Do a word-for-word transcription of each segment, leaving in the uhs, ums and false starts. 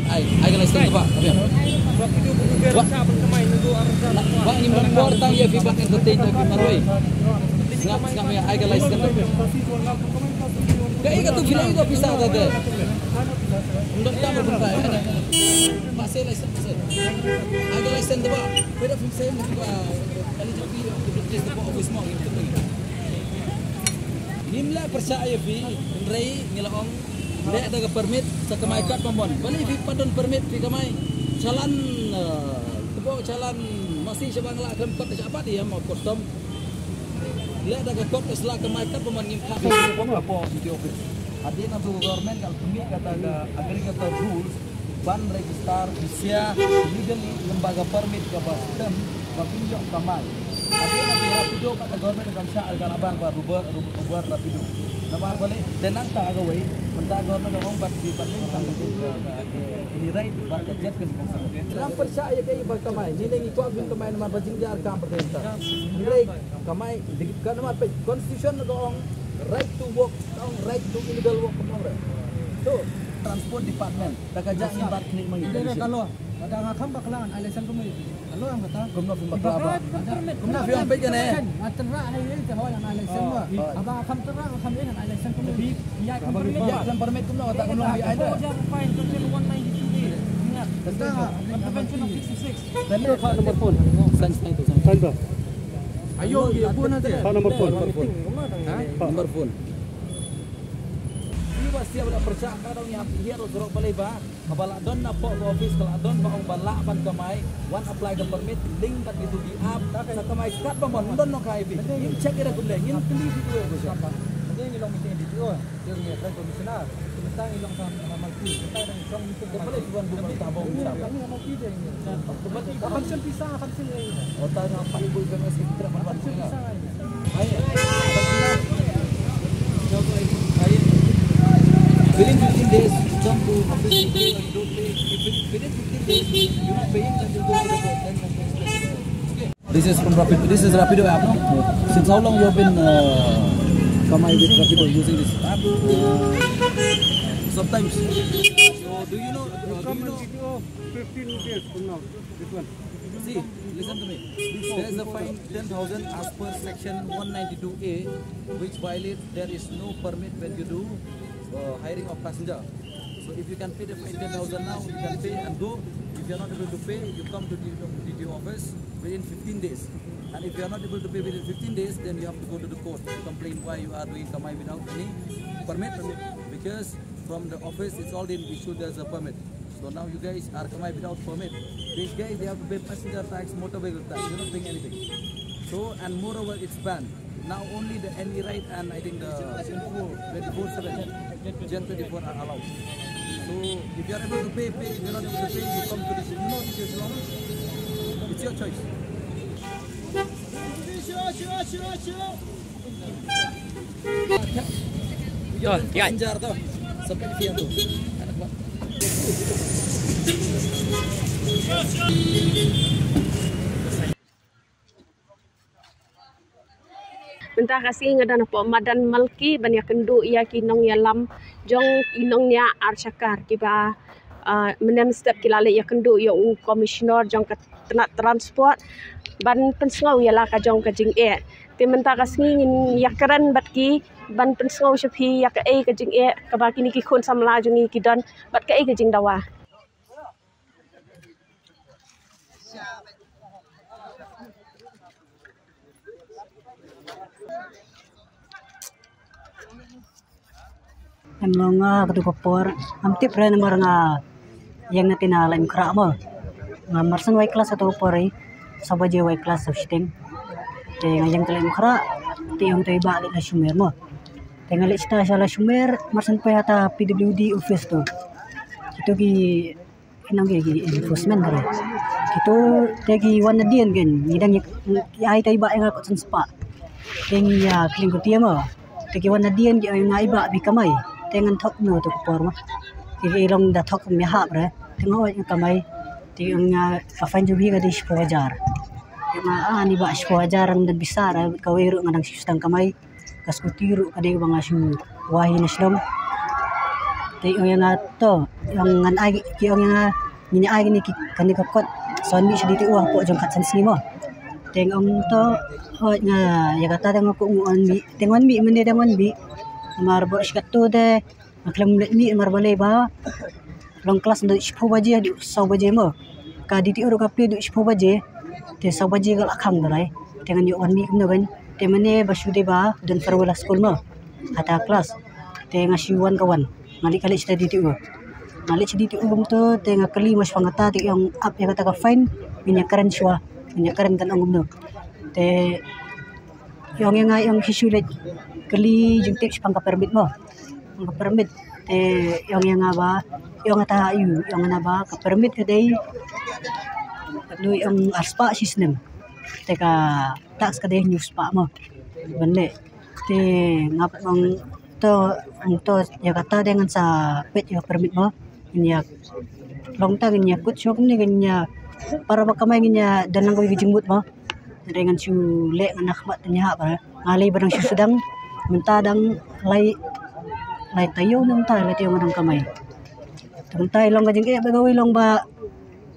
Ai, ai ka license ba, ba. Ba, ba, ngim don por tang ïa phi ban entertain da phi marwei. Sngap, sngap ïa, ai ka license. Ka ïa ka tu phi la ïa ka pisa da de. Ngim don tang ba pynta ïa. Ba se license, ba se. Ai ka license da ba. Phi da phi se ba. Kali jong phi da phi da office mo, ngim tu. Ngim lah pyrshah ïa phi, hynrei ngi la ong. Leh da ka permit sa kamai kat ba mon. Balei phi pat don permit phi kamai. Chalan, eh, kbo chalan masi sha Bangla khlem kot sha pat ïa ma custom. Leh da ka kot ka sla kamai kat ba mon ngim khat. Hadien na tu government ka permit kata ka agriculture rules ban register bisia legally lem bad ka permit kaba stem. Ba pynjop kamai. Hadien na ka rapido ka government kan sha ka na bang ba Uber, Uber rapido. Namar balei te nangta kawei mynta government ka ong bad ki bad ni tang ini right bad ka jet kan. Lam pyrshah ïa kai ba kamai. Ni ne ngi kwah gun kamai namar ba jingjar kam pyrshah. Ni right kamai ka namar pe constitution ka ong right to work, ka ong right to illegal work, ka ong right. So transport department ta ka jang in bat klik mangi. Ka lo. Kata nga kham bakla ngan ai license kumno ïa phi. Ka lo ang kata. Kumno phi bakla ba. Kumno phi ong peit kane. Nga tynrah hai hai te hoi ngan ai license ba. Haba kham tynrah kham ïa ngan ai license kumno ïa phi. Ïa kham permit. Ïa kham permit kumno kata kumno phi ai te. Four zero five section one ninety-two A. Ingat. Contravention of sixty-six. Kha number phone. San san tu san. San tu. Ayo ye phone ate. Kha number phone. Number phone. Ni ba siap da pyrshah ka dong ïa ïa ro ro balei ba. Kaba la don na pok ka office ka la don ba ong ba lah ban kamai, wan apply ka permit, link kat itu di app, sa kamai kat ba mon, don no kai bi. Ngin check ira kumle, ngin kli di tu ko sa. Ngi long meeting di tu, dia ngi kan commissioner, sementara ngi long sama sama malki, kita dan song meeting. Kembali tuan bukan tabung. Kami sama kita ini. Akan sen pisang, akan sen ini. Otak apa ibu kan masih tidak makan. Akan sen pisang ini. Within fifteen days, come to office, you pay or you don't pay. If it, within fifteen days, you're not paying, then you go to the court. Then you have to explain. Okay. This is from Rapido. This is Rapido app, no? Since how long you have been uh, kamai with Rapido using this app? Uh, sometimes. So do you know? Uh, do you know? Fifteen days from now. This one. See, listen to me. There is a fine ten thousand as per section one ninety-two A, which violate there is no permit when you do uh, hiring of passenger. So if you can pay the fine ten thousand now, you can pay and go. If you are not able to pay, you come to the D T O office within fifteen days. And if you are not able to pay within fifteen days, then you have to go to the court to complain why you are doing kamai without any permit. Because from the office, it's already issued as a permit. So now you guys are kamai without permit. These guys, they have to pay passenger tax, motor vehicle tax. You're not paying anything. So, and moreover, it's banned. Now only the N E Ride and I think the twenty-four seven, Gen twenty-four are allowed. So, if you are able to pay, pay. If you are not able to pay, you come to this. You know, it's your, it's your choice. Mynta ka sngi nga don hapoh madan Malki ban ïakynduh ïa ki nongïalam jong ki nongñiah ar shakar kiba, ah, mynne mynstep ki la leit ïakynduh ïa u commissioner jong ka tnat transport ban pynsngew ïa la ka jong ka jingeh. Te mynta ka sngi ngin ïakren bad ki ban pynsngew sha phi ïa kaei ka jingeh kaba kine ki khun samla jong ngi ki don bad kaei ka jingdawa. Em long nga katu ka por ngam tip re namar nga ïeng na tina la im khrah mo. Nga marsan wai klas katu ka por i, sa baje wai klas sa shiteng. Te nga ïeng te la im khrah, te ong te i bah leit la shumer mo. Te nga leit shata sha la shumer marsan poi hata P W D office tu. Kitu ki Ki nong ki, ki enforcement ka re. Kitu te ki wan nadien ken, ngi dang ki ai tai ba enga kot san spah. Te ngi ïa kling ko tiam. Te ki wan nadien ki ai nga i ba bi kamai. Te ngan thok no to ko por ma. Ki ki long da thok mi hap re. Te nga oi kamai. Te nga ka fan ju bi ka di shiphew hajar. Te nga a ni ba shiphew hajar ang dan bisa re. Ka wei ru nga dang shiphew stang kamai. Ka skuti ruh ka dei ba nga shu wai na shlong. Te ong ïa nga to, ong ngan ai, ki ong ïa nga, ngin ai kine ki, kane ka kot, saw ngut sha D T O hapoh jong khatsan sngi mo. Te nga ong to, hooid nga, ïa kata te nga kwah ngan mih, te ngan mih mynne te ngan mih. Namar ba shi katto te nga khlem leit mih namar balei ba long klas naduh shiphew baje haduh saw baje mo. Ka D T O ruh ka plie haduh shiphew baje. Te saw baje ka la khang dalai. Te ngan ïoh wan mih kumno kan. Te mynne ba shu dei ba don farewell ha skul mo. Kata klas. Te nga shu wan ka wan. Nga leit ka leit sha D T O. Nga leit sha D T O kumto te nga kylli mo shaphang kata te ong ap ïa kata ka fine. Ngin ïa kren shuwa. Ngin ïa kren kan ong kumno. Te ong ïa nga ong shu leit kylli jingtip shaphang ka permit mo. Ka permit te ong ïa nga ba, ong ata ïa nga ba ka permit ka dei ka dei ong arspah shi snem. Te ka tax ka dei hynñiewspah mo. Ban leh te nga pat ong to, ong to ïa kata te ngan sa peit ïa ka permit mo. Ngin ïa long ta ngin ïa kut shok ne ngin ïa para ba kamai ngin ïa don lang ka jingmut mo. Hynrei ngan shu leh ngan na khmat tang ïa hap para. Nga lei ba dang shu sdang mynta dang lai, lai taïew mynta lai taïew nga dang kamai. Tang mynta long ka jingeh ba kawei long ba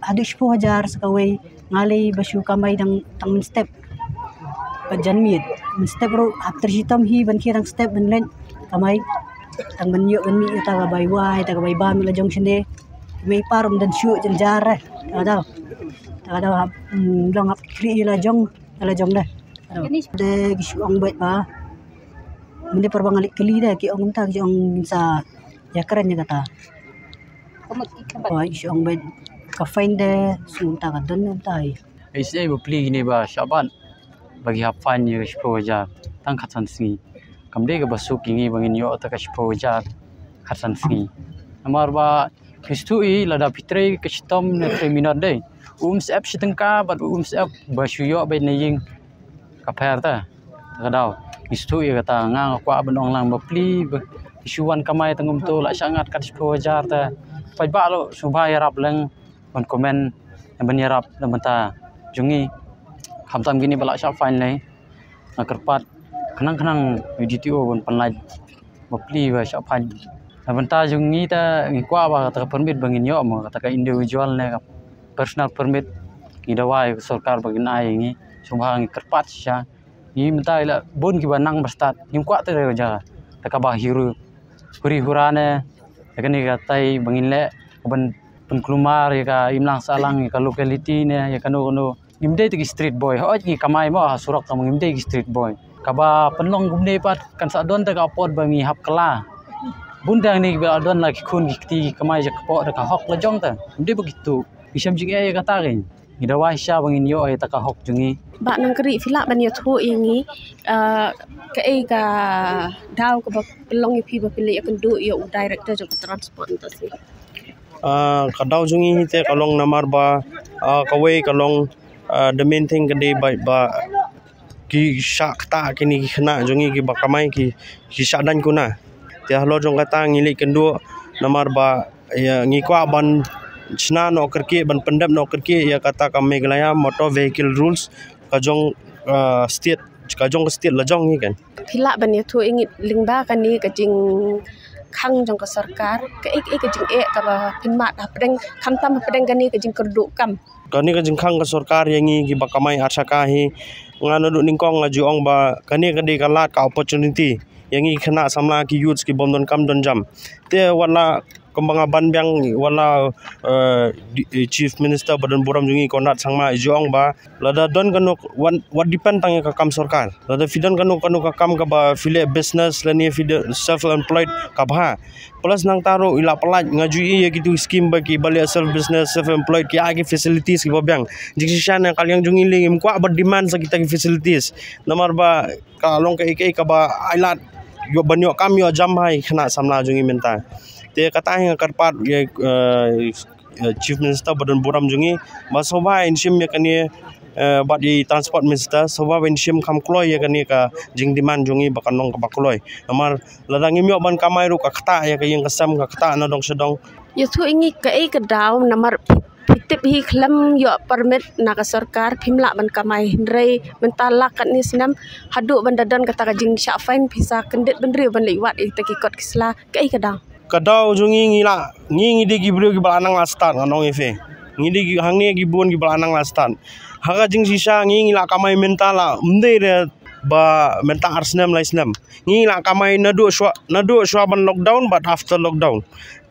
haduh shiphew hajar sa kawei. Nga lei ba shu kamai dang tang mynstep. Ba jan miet mynstep ruh hap ter shitom hi ban khie tang step ban leit kamai. Tang ban ïoh ban mih ïa ta ka bai wai ta ka bai bam la jong shinde. Mei par um dan shu jan jar eh. Ta ka dau. Ta ka dau hap, mm, long hap kri ïa la jong. Ala jong deh. De ki shu ong bad ba mynne par ba nga leit kylli de ki ong mynta ki ong mynta ïa kren ïa kata. Oi ki shu ong bad ka fine de shu mynta ka don mynta ai. Ai shu ai ba pli kine ba shaban ba ki hap fine ïa ka shiphew hajar tang khatsan sngi. Kam dei kaba suk ïa ngi ba ngin ïoh ta ka shiphew hajar khatsan sngi. Namar ba phi shu ïohi lada phi trei ka shitom ne trei minot dei. Um sep shi tyngka bad um sep ba shu ïoh bad na ïing ka pher ta. Ka daw ngi shu ïa kata nga nga kwah ban ong lang ba pli ba shu wan kamai tang um to la sha ngat kat shiphew hajar ta. Paidbah lo shu ba ïarap lang ban comment ban ïarap da mynta jong ngi. Khamtam kine ba la sha fine lei. Nga kyrpad khnang khnang D T O ban pynlait ba pli ba shah phaid. Na bynta jong ngi ta ngi kwah ba kata ka permit ba ngin ïoh mo kata ka individual ne ka personal permit. Ngi dawa ïa ka sorkar ba ngin ai ïa ngi sngewbha ngi kyrpad shisha. Ngi mynta ila bun kiba nang ba stad ngim kwah te re ja ta kaba hiru huri hura ne. Ïa kane ka tai ba ngin leh ban pynkulmar ïa ka imlang sahlang ïa ka locality ne ïa kano kano. Ngim dei te ki street boy. Hooid ngi kamai mo ha surok tang ngim dei ki street boy. Kaba pynlong kumne pat kan sa don te ka apot ba ngi hap kylla. Bun dang ni ba la don la ki khun ki kti ki kamai ja kpoh da ka hok la jong te. Ngim dei ba ki tu. Ngi shem jingeh ïa kata kein. Ngi dawa shisha ba ngin ïoh ïa ta ka hok jong ngi. Ba nang kri phi lah ban ïathuh ïa ngi, ah, kaei ka daw kaba pynlong ïa phi ba phi leh ïakynduh ïa u director jong ka transport mynta sngi. Ah, ka daw jong ngi hi te ka long namar ba, ah, kawei ka long, ah, the main thing ka dei ba, ba ki shah ktah kine ki khynnah jong ngi kiba kamai ki, ki shah daiñ kuna. Te halor jong kata ngi leit kynduh namar ba ïa ngi kwah ban shna noh kyrkieh ban pyndep noh kyrkieh ïa kata ka Meghalaya Motor Vehicle Rules ka jong, ah, state, ka jong ka state la jong hi kan. Phi lah ban ïathuh ïa ngi lyngba kane ka jingkhang jong ka sorkar, kaei kaei ka jingeh kaba phin mad hapdeng, khamtam hapdeng kane ka jingkyrduh kam. Kane ka jingkhang ka sorkar ïa ngi kiba kamai ar shaka hi. Nga naduh nyngkong nga ju ong ba kane ka dei ka lad ka opportunity ïa ngi khynnah samla ki youths ki bym don kam don jam. Te wat la kumba nga ban biang wat la, eh, di-, eh, Chief Minister ba don burom jong ngi Conrad Sangma i ju ong ba lada don kano wat, wat depend tang ïa ka kam sorkar. Lada phi don kano kano ka kam kaba phi leh business lane phi self employed ka bha. Plus nangta ruh i la pynlait nga ju ïohi ïa kitu ki scheme ba kiba leh self business self employed ki ai ki facilities kiba biang. Jingshisha na ka liang jong ngi lei ngim kwah ba demand sa kita ki facilities. Namar ba ka long kaei kaei kaba ai lad ïoh ban ïoh kam ïoh jam ha i khynnah samla jong ngi mynta. Te kata hi nga kyrpad ïa, eh, eh, Chief Minister ba don burom jong ngi ba sngewbha in shim ïa kane, eh, bad i Transport Minister sngewbha ba in shim kham kloi ïa kane ka jingdemand jong ngi ba kan long kaba kloi. Namar lada ngim ïoh ban kamai ruh ka ktah ïa ka ïing ka sem ka ktah na dong sha dong. Ïathuh ïa ngi kaei ka daw namar phi, phi tip hi khlem ïoh permit na ka sorkar phim lah ban kamai hynrei mynta lak katne snem haduh ban da don kata ka jingshah fine phi sa kyndit bynriew ban leit wad ïa kita ki kot ki sla kaei ka daw. ka daw jong ngi, ngi la, ngi ngi dei ki briew kiba la nang la start, ngan ong ïa phi. Ngi dei ki, hangne ki bun kiba la nang la start. Ha ka jingshisha ngi ngi la kamai mynta la, ym dei re ba mynta ar snem lai snem. Ngi ngi la kamai naduh shuwa, naduh shuwa ban lockdown bad after lockdown.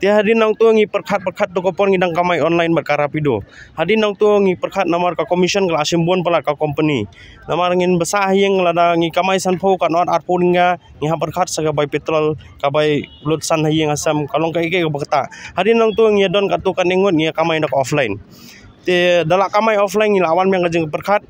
Te hadien nangto ngi pyrkhat pyrkhat to ka por ngi dang kamai online bad ka Rapido. Hadien nangto ngi pyrkhat namar ka commission ka la shim bun palat ka company. Namar ngin bsa ha ïing lada ngi kamai sanphew katno arphew rial, ngi hap pyrkhat sa ka bai petrol, ka bai lut san ha ïing ha sem, ka long kaei kaei kaba ktah. Hadien nangto ngi ïa don katto katne ngut ngi ïa kamai da ka offline. Te da la kamai offline ngi la wan biang ka jingpyrkhat.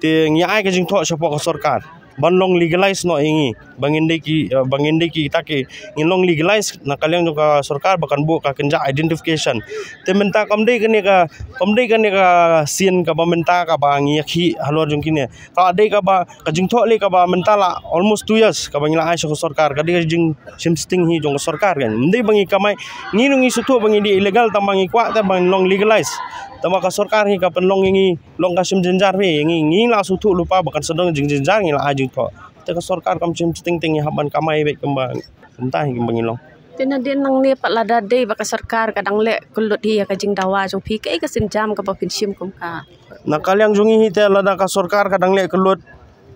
Te ngi ai ka jingthoh shapoh ka sorkar ban long legalize noh ïa ngi, ba ngin dei ki, eh, ba ngin dei kita ki, ngin long legalize na ka liang jong ka sorkar ba kan buh ka kynja identification. Te mynta kam dei kane ka, kam dei kane ka sien kaba mynta kaba ngi ïa khih halor jong kine. Ka dei kaba, ka jingthoh lei kaba mynta la almost two years kaba ngi la ai sha ka sorkar, ka dei ka jingshim sting hi jong ka sorkar kan. Ym dei ba ngi kamai, ngi ruh ngi sngewthuh ba ngi dei illegal, tangba ngi kwah te ba ngi long legalize. Tangba ka sorkar hi ka pynlong ïa ngi long ka shim jynjar hi, ngi, ngi la sngewthuh lypa ba kan sa don jingjynjar, ngi la ai jingthoh. Te ka sorkar kam shim sting te ngi hap ban kamai beit kumba, kumta hi kumba ngi long. Te nadien nangne pat lada dei ba ka sorkar ka dang leh kyllut hi ïa ka jingdawa jong phi, kaei ka sienjam kaba phin shim kum ka? Na ka liang jong ngi hi te lada ka sorkar ka dang leh kyllut,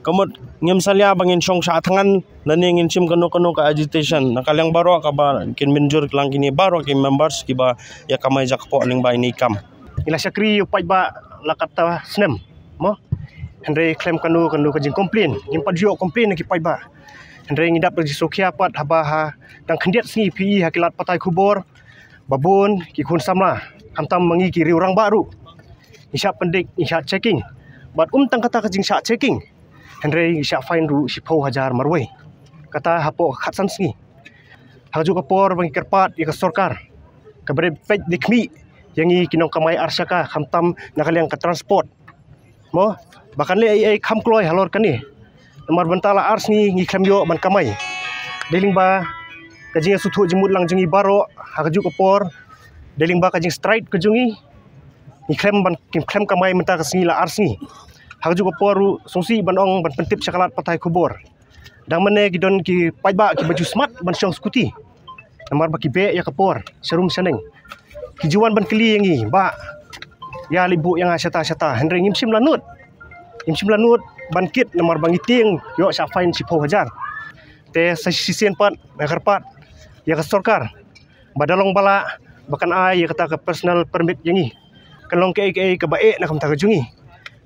ka mut ngim salia ba ngin shong shah thngan lane ngin shim kano kano ka agitation. Na ka liang baroh kaba kin mynjur lang kine baroh ki members kiba ïa kamai jakpoh lyngba ine i kam. Ngi la shakri ïa u paidbah la katta snem, mo. Hynrei khlem kano kano ka jingcomplain, ngim pat ju ïoh complain na ki paidbah. Hynrei ngi dap da jingsngewkhia pat haba ha dang khyndiat sngi phi i ha ki lad pathai khubor ba bun ki khun samla, khamtam ma ngi ki riew rangbah ruh, ngi shah pyndik, ngi shah checking. Bad ym tang kata ka jingshah checking, hynrei ngi shah fine ruh shiphew hajar marwei. Kata hapoh ka khatsan sngi. Ha kajuh ka por ba ngi kyrpad ïa ka sorkar, ka bret peit dei khmih ïa ngi ki nongkamai ar shaka, khamtam na ka liang ka transport, mo, ba kan leh ei ei kham kloi halor kane. Namar mynta la ar sngi ngi khlem ïoh ban kamai. Dei lyngba ka jingsngewthuh jingmut lang jong ngi baroh ha kajuh ka por, dei lyngba ka jingstrike ka jong ngi, ngi khlem ban, ngi khlem kamai mynta ka sngi la ar sngi. Ha kajuh ka por ruh sngewsih ban ong ban pyntip sha ki lad pathai khubor. Dang mynne ki don ki paidbah kiba ju smat ban shong skuti, namar ba ki beh ïa ka por sharum shaneng. Ki ju wan ban kylli ïa ngi, "Bah, ïa leit buh ïa nga shata shata." Hynrei ngim shym la nud, ngim shym la nud ban kit namar ba ngi tieng ïoh shah fine shiphew hajar. Te sa shisien pat nga kyrpad ïa ka sorkar ba da long ba lah ba kan ai ïa kata ka personal permit ïa ngi. Kan long kaei kaei kaba eh na ka bynta ka jong ngi.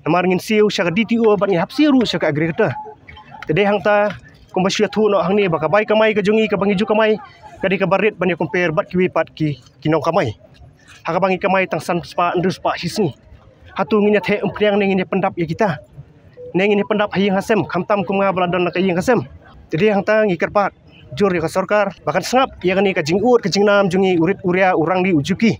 Namar ngin siew sha ka D T O bad ngi hap siew ruh sha ka aggregator. Te dei hangta kumba shu ïathuh noh hangne ba ka bai kamai ka jong ngi kaba ngi ju kamai ka dei kaba rit ban ïa compare bad kiwei pat ki, ki nongkamai. Ha kaba ngi kamai tang san spah hynriew spah shi sngi. Hato ngin ïa theh umphniang ne ngin ïa pyndap ïa kita? Ne ngin ïa pyndap ha ïing ha sem, khamtam kum nga ba la don la ka ïing ha sem? Te dei hangta ngi kyrpad jur ïa ka sorkar ba kan sngap ïa kane ka jingud ka jingnam jong ngi, u rit u ria, u rangli u juki.